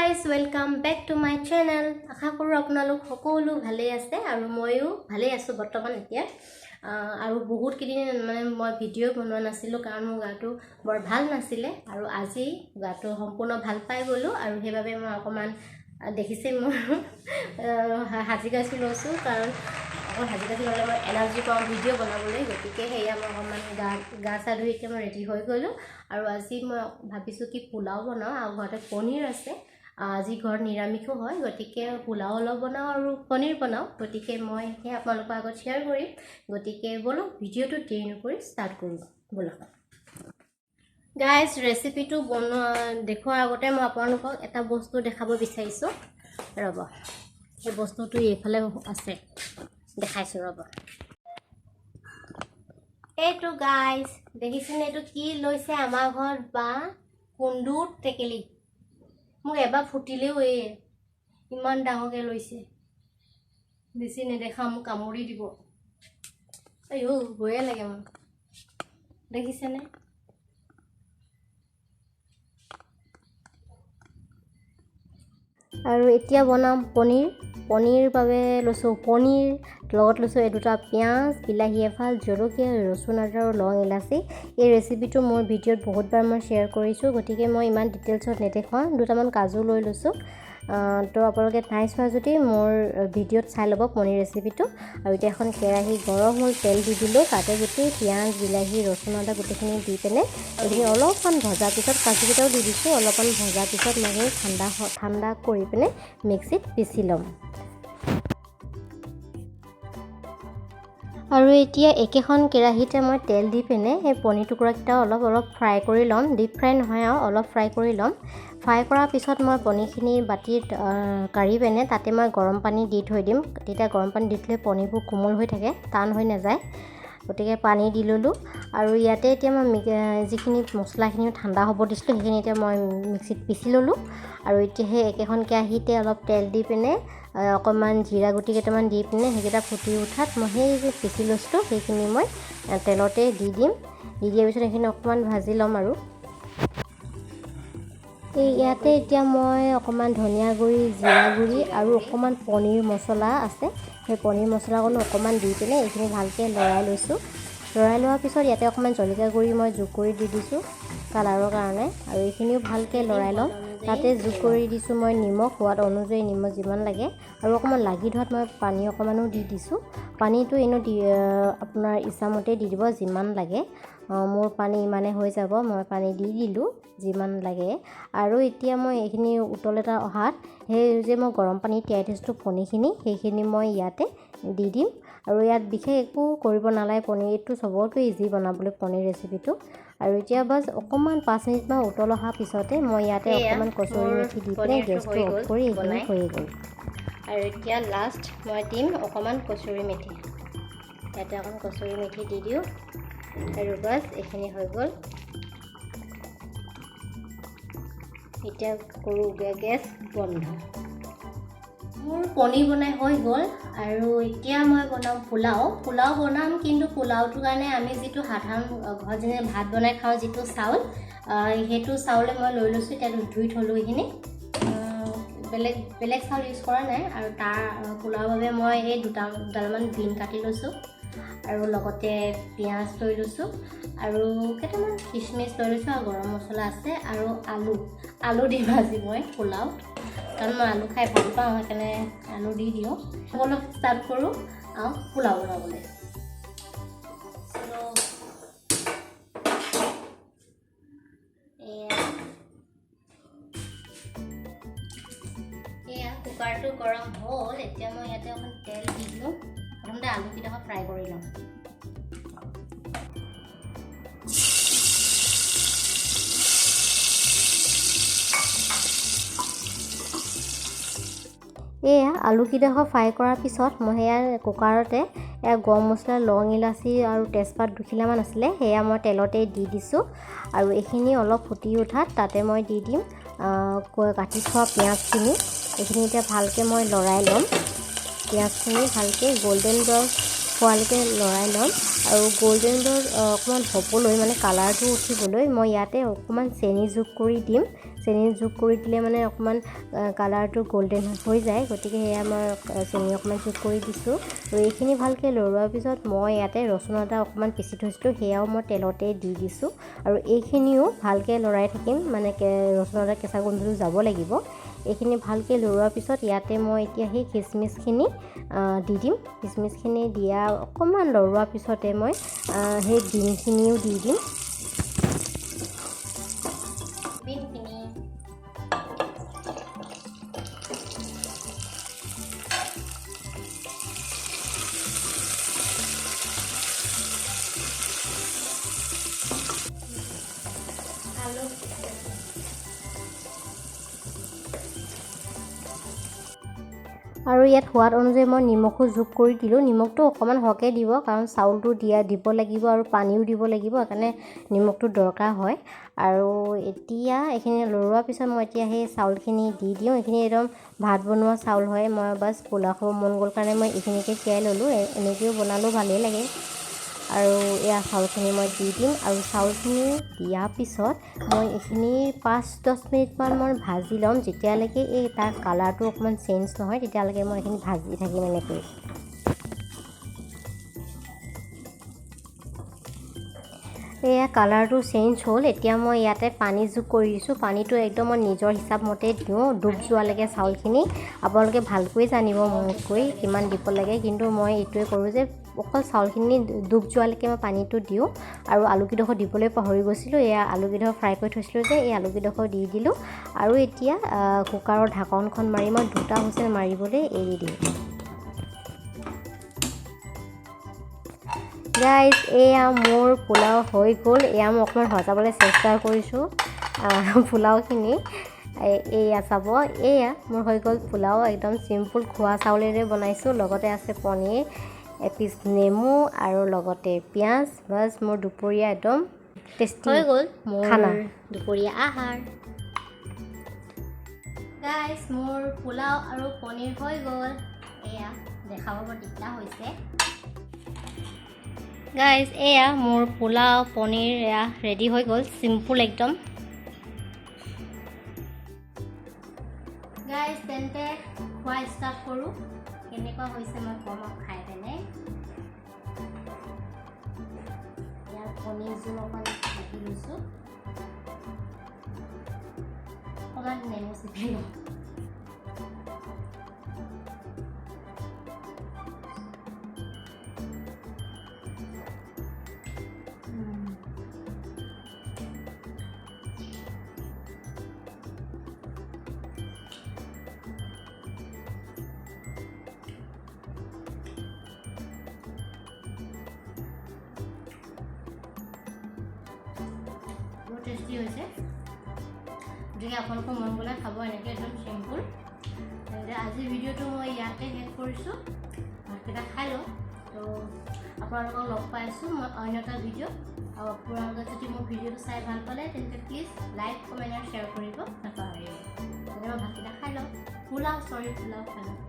Guys, welcome back to my channel. আশা কৰোঁ আপোনালোক সকলো ভালেই আছে আৰু ময়ো ভালেই আছোঁ বৰ্তমান এতিয়া। আৰু বহুত কেইদিন মানে মই ভিডিঅ' বনোৱা নাছিলোঁ, কাৰণ মোৰ গাটো বৰ ভাল নাছিলে আৰু আজি গাটো সম্পূৰ্ণ ভাল পাই গ'লোঁ আৰু সেইবাবে মই অকণমান দেখিছে মোৰ সাজি কাচি লৈছোঁ, কাৰণ অকণ সাজি কাচি ল'লে মই এনাৰ্জি পাওঁ ভিডিঅ' বনাবলৈ। গতিকে সেয়া মই অকণমান গা চা ধুই এতিয়া মই ৰেডি হৈ গ'লোঁ। আৰু আজি মই ভাবিছোঁ কি পোলাও বনাওঁ আৰু ঘৰতে পনীৰ আছে, আজি ঘৰত নিৰামিষো হয়, গতিকে পোলাও অলপ বনাওঁ আৰু পনীৰ বনাওঁ। গতিকে মই সেয়া আপোনালোকৰ আগত শ্বেয়াৰ কৰিম। গতিকে ব'লক, ভিডিঅ'টো দেৰি নকৰি ষ্টাৰ্ট কৰোঁ ব'লক। গাইজ, ৰেচিপিটো বনোৱা দেখুৱাৰ আগতে মই আপোনালোকক এটা বস্তু দেখাব বিচাৰিছোঁ। ৰ'ব, সেই বস্তুটো এইফালে আছে, দেখাইছোঁ ৰ'ব। এইটো গাইজ দেখিছেনে, এইটো কি লৈছে আমাৰ ঘৰত বা কুন্দুৰ টেকেলি। মোক এবাৰ ফুটিলেও এই ইমান ডাঙৰকৈ লৈছে, বেছি নেদেখাওঁ, মোক কামুৰি দিব। আইঅ, ভয়ে লাগে মোৰ। দেখিছেনে? আৰু এতিয়া বনাম পনীৰ। পনীৰ বাবে লৈছোঁ পনীৰ, লগত লৈছোঁ এই দুটা পিঁয়াজ, বিলাহী এফাল, জলকীয়া, ৰচুন আদা আৰু লং ইলাচি। এই ৰেচিপিটো মোৰ ভিডিঅ'ত বহুতবাৰ মই শ্বেয়াৰ কৰিছোঁ, গতিকে মই ইমান ডিটেইলছত নেদেখুৱাওঁ। দুটামান কাজু লৈ লৈছোঁ। তো আপোনালোকে নাই চোৱা যদি মোৰ ভিডিঅ'ত চাই ল'ব পনীৰ ৰেচিপিটো। আৰু এতিয়া এখন কেৰাহী গৰম হ'ল, তেল দি দিলোঁ, তাতে গোটেই পিঁয়াজ, বিলাহী, ৰচুন আদা গোটেইখিনি দি পিনে এইখিনি অলপমান ভজাৰ পিছত কাজুকেইটাও দি দিছোঁ। অলপমান ভজাৰ পিছত মই সেইখিনি ঠাণ্ডা কৰি পিনে মিক্সিত পিচি ল'ম। আৰু এতিয়া একেখন কেৰাহীতে মই তেল দি পিনে সেই পনীৰ টুকুৰাকেইটাও অলপ অলপ ফ্ৰাই কৰি ল'ম। ডিপ ফ্ৰাই নহয় আৰু, অলপ ফ্ৰাই কৰি ল'ম। ফ্ৰাই কৰাৰ পিছত মই পনীৰখিনি বাতিত কাঢ়ি পিনে তাতে মই গৰম পানী দি থৈ দিম। তেতিয়া গৰম পানী দি থ'লে পনীৰবোৰ কোমল হৈ থাকে, টান হৈ নাযায়। গতিকে পানী দি ল'লোঁ। আৰু ইয়াতে এতিয়া মই যিখিনি মছলাখিনিও ঠাণ্ডা হ'ব দিছিলোঁ সেইখিনি এতিয়া মই মিক্সিত পিচি ল'লোঁ। আৰু এতিয়া সেই একেখন কেৰাহীতে অলপ তেল দি পিনে অকণমান জিৰা গুটি কেইটামান দি পিনে সেইকেইটা ফুটি উঠাত মই সেই যে পিচি লৈছিলোঁ সেইখিনি মই তেলতে দি দিম। দি দিয়াৰ পিছত সেইখিনি অকণমান ভাজি ল'ম। আৰু এই ইয়াতে এতিয়া মই অকণমান ধনিয়া গুড়ি, জিৰা গুড়ি আৰু অকণমান পনীৰ মছলা আছে, সেই পনীৰ মছলাকণো অকণমান দি পিনে এইখিনি ভালকৈ লৰাই লৈছোঁ। লৰাই লোৱাৰ পিছত ইয়াতে অকণমান জলকীয়া গুড়ি মই যোগ কৰি দি দিছোঁ কালাৰৰ কাৰণে। আৰু এইখিনিও ভালকৈ লৰাই ল'ম। তাতে যোগ কৰি দিছোঁ মই নিমখ, সোৱাদ অনুযায়ী নিমখ যিমান লাগে। আৰু অকণমান লাগি ধৰাত মই পানী অকণমানো দি দিছোঁ। পানীটো এনেও দি আপোনাৰ ইচ্ছামতে দি দিব যিমান লাগে। মোৰ পানী ইমানে হৈ যাব, মই পানী দি দিলোঁ যিমান লাগে। আৰু এতিয়া মই এইখিনি উতল এটা অহাত সেই যে মই গৰম পানী তিয়াই থৈছিলোঁ পনীৰখিনি, সেইখিনি মই ইয়াতে দি দিম। আৰু ইয়াত বিশেষ একো কৰিব নালাগে, পনীৰটো চবতকৈ ইজি বনাবলৈ পনীৰ ৰেচিপিটো। আৰু এতিয়া বাছ অকণমান 5 মিনিটমান উতল অহাৰ পিছতে মই ইয়াতে এয়া, অকণমান কচুৰি মোৰ মেথি দি পিনে পনীৰটো গেছটো হৈ অফ গ'ল কৰি এইখিনি বনাই। হৈয়ে গ'ল। আৰু এতিয়া লাষ্ট মই দিম অকণমান কচুৰি মেথি। ইয়াতে অকণ কচুৰি মেথি দি দিওঁ আৰু বাছ এইখিনি হৈ গ'ল। এতিয়া কৰোঁ গেছ বন্ধ। মোৰ পনীৰ বনাই হৈ গ'ল। আৰু এতিয়া মই বনাম পোলাও। পোলাও বনাম, কিন্তু পোলাওটোৰ কাৰণে আমি যিটো সাধাৰণ ঘৰত যেনে ভাত বনাই খাওঁ যিটো চাউল, সেইটো চাউলে মই লৈ লৈছোঁ। এতিয়া ধুই থ'লোঁ এইখিনি। বেলেগ চাউল ইউজ কৰা নাই। আৰু তাৰ পোলাওৰ বাবে মই এই দুডালমান বিন কাটি লৈছোঁ আৰু লগতে পিঁয়াজ লৈ লৈছোঁ আৰু কেইটামান খিচমিচ লৈ লৈছোঁ আৰু গৰম মছলা আছে আৰু আলু দিম আজি মই পোলাও, কাৰণ মই আলু খাই ভাল পাওঁ, সেইকাৰণে আলু দি দিওঁ। অলপ ষ্টাৰ্ট কৰোঁ আৰু পোলাও বনাবলৈ। এয়া কুকাৰটো গৰম হ'ল। এতিয়া মই ইয়াতে অকণ তেল দি দিওঁ। প্ৰথমতে আলুকেইডোখৰ ফ্ৰাই কৰি লওঁ। এয়া আলুকেইডোখৰ ফ্ৰাই কৰাৰ পিছত মই সেয়া কুকাৰতে এয়া গৰম মছলা, লং ইলাচি আৰু তেজপাত দুখিলামান আছিলে, সেয়া মই তেলতে দি দিছোঁ। আৰু এইখিনি অলপ ফুটি উঠাত তাতে মই দি দিম, কাটি থোৱা পিঁয়াজখিনি। এইখিনি এতিয়া ভালকৈ মই লৰাই ল'ম। পিঁয়াজখিনি ভালকৈ গল্ডেন ব্ৰাউন হোৱালৈকে লৰাই ল'ম। আৰু গল্ডেন ব্ৰাউন অকণমান হ'বলৈ মানে কালাৰটো উঠিবলৈ মই ইয়াতে অকণমান চেনি যোগ কৰি দিম। চেনি যোগ কৰি দিলে মানে অকণমান কালাৰটো গল্ডেন হৈ যায়, গতিকে সেয়া মই চেনি অকণমান যোগ কৰি দিছোঁ। আৰু এইখিনি ভালকৈ লৰোৱাৰ পিছত মই ইয়াতে ৰচুন আদা অকণমান পিচি থৈছিলোঁ, সেয়াও মই তেলতে দি দিছোঁ। আৰু এইখিনিও ভালকৈ লৰাই থাকিম, মানে ৰচুন আদা কেঁচা গোন্ধটো যাব লাগিব। এইখিনি ভালকৈ লৰোৱাৰ পিছত ইয়াতে মই এতিয়া সেই খিচমিচখিনি দি দিম। খিচমিচখিনি দিয়া অকণমান লৰোৱাৰ পিছতে মই সেই বিনখিনিও দি দিম। বিনখিনি আলু আৰু ইয়াত সোৱাদ অনুযায়ী মই নিমখো যোগ কৰি দিলোঁ। নিমখটো অকণমান সৰহকৈ দিব, কাৰণ চাউলটো দিব লাগিব আৰু পানীও দিব লাগিব, সেইকাৰণে নিমখটো দৰকাৰ হয়। আৰু এতিয়া এইখিনি লৰোৱাৰ পিছত মই এতিয়া সেই চাউলখিনি দি দিওঁ। এইখিনি একদম ভাত বনোৱা চাউল হয়, মই বাছ পোলাও খাব মন গ'ল কাৰণে মই এইখিনিকে তিয়াই ল'লোঁ। এনেকৈও বনালেও ভালেই লাগে। আৰু এয়া চাউলখিনি মই দি দিম। আৰু চাউলখিনি দিয়াৰ পিছত মই এইখিনি 5-10 মিনিটমান মই ভাজি ল'ম, যেতিয়ালৈকে এই তাৰ কালাৰটো অকণমান চেঞ্জ নহয় তেতিয়ালৈকে মই এইখিনি ভাজি থাকিম এনেকৈ। এয়া কালাৰটো চেঞ্জ হ'ল। এতিয়া মই ইয়াতে পানী যোগ কৰি দিছোঁ। পানীটো একদম মই নিজৰ হিচাপ মতে দিওঁ, ডুব যোৱালৈকে চাউলখিনি। আপোনালোকে ভালকৈ জানিব মোতকৈ কিমান দিব লাগে, কিন্তু মই এইটোৱে কৰোঁ যে অকল চাউলখিনি ডুব যোৱালৈকে মই পানীটো দিওঁ। আৰু আলুকেইডোখৰ দিবলৈ পাহৰি গৈছিলোঁ, এয়া আলুকেইডোখৰ ফ্ৰাই কৰি থৈছিলোঁ যে, এই আলুকেইডোখৰ দি দিলোঁ। আৰু এতিয়া কুকাৰৰ ঢাকনখন মাৰি মই 2টা হুইচেল মাৰিবলৈ এৰি দিম। গাইজ, এয়া মোৰ পোলাও হৈ গ'ল। এয়া মই অকণমান সজাবলৈ চেষ্টা কৰিছোঁ পোলাওখিনি। এয়া চাব, এয়া মোৰ হৈ গ'ল পোলাও। একদম চিম্পুল খোৱা চাউলেৰে বনাইছোঁ, লগতে আছে পনীৰ, এপিচ নেমু আৰু লগতে পিঁয়াজ। বাছ মোৰ দুপৰীয়া একদম টেষ্টি হৈ গ'ল মোৰ খানা। দুপৰীয়া আহাৰ। গাইজ, মোৰ পোলাও আৰু পনীৰ হৈ গ'ল। এয়া দেখাব বৰ দিগদাৰ হৈছে। গাইজ, এয়া মোৰ পোলাও পনীৰ এয়া ৰেডি হৈ গ'ল, চিম্পুল একদম। গাইজ, তেন্তে খোৱা ষ্টাৰ্ট কৰোঁ। কেনেকুৱা হৈছে মই ক'ম আৰু খাই পিনে। ইয়াৰ পনীৰ জোল অকণমান কাটি লৈছোঁ, অকণমান নেমু চেপি লওঁ। বহুত টেষ্টি হৈছে, গতিকে আপোনালোকৰ মন গ'লে খাব এনেকৈ একদম চিম্পুল। তেন্তে আজিৰ ভিডিঅ'টো মই ইয়াতে শেষ কৰিছোঁ। ভাতকেইটা খাই লওঁ। তো আপোনালোকক লগ পাই আছোঁ মই অন্য এটা ভিডিঅ'। আৰু আপোনালোকে যদি মোৰ ভিডিঅ'টো চাই ভাল পালে তেন্তে প্লিজ লাইক, কমেণ্ট আৰু শ্বেয়াৰ কৰিব নাপাহৰিব। তেন্তে মই ভাতকেইটা খাই লওঁ। পোলাও, চৰি, পোলাও খাই লওঁ।